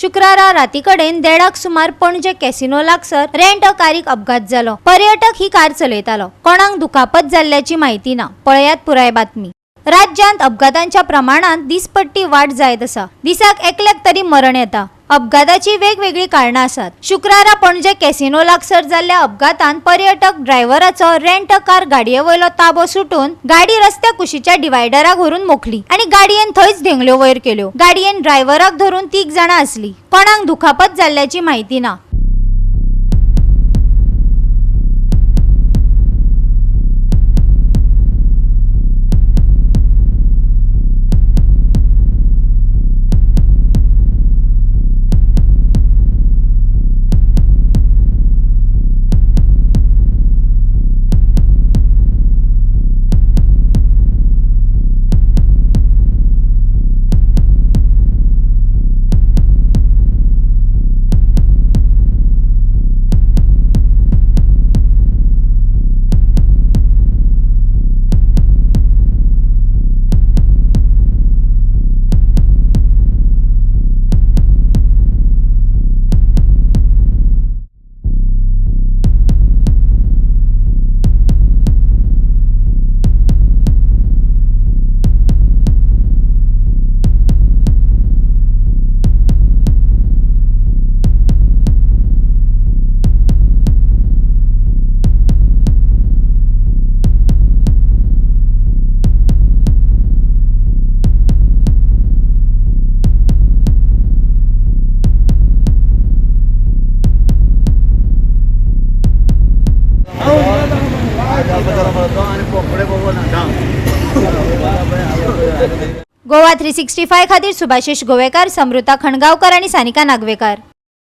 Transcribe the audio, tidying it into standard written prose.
शुक्रारा राती कडेन देडाक सुमार पणजे कॅसिनो लागसर रेंट अ कारीक अपघात जालो. पर्यटक ही कार चलयतालो. कोणाक दुखापत जाल्ल्याची म्हायती ना. पळयात पुराय बातमी. राज्यांत अपघातांच्या प्रमाणांत दिसपट्टी वाड जायत आसा. दिसाक एकल्याक तरी मरण येता. अपघाताची वेगवेगळी कारणां आसात. शुक्रारा पणजे कॅसिनो लागसर जाल्ल्या अपघातांत पर्यटक ड्रायव्हराचो रेंट अ कार गाडये वयलो ताबो सुटून गाडी रस्त्या कुशीच्या डिवायडराक व्हरून मोखली आनी गाडयेन थंयच धेंगल्यो वयर केल्यो. गाडयेन ड्रायव्हराक धरून तीग जाणां आसली. कोणाक दुखापत जाल्ल्याची म्हायती ना. गोवा 365 खातीर सुभाषिश गोवेकार, समृता खणगावकर आणि सानिका नागवेकर.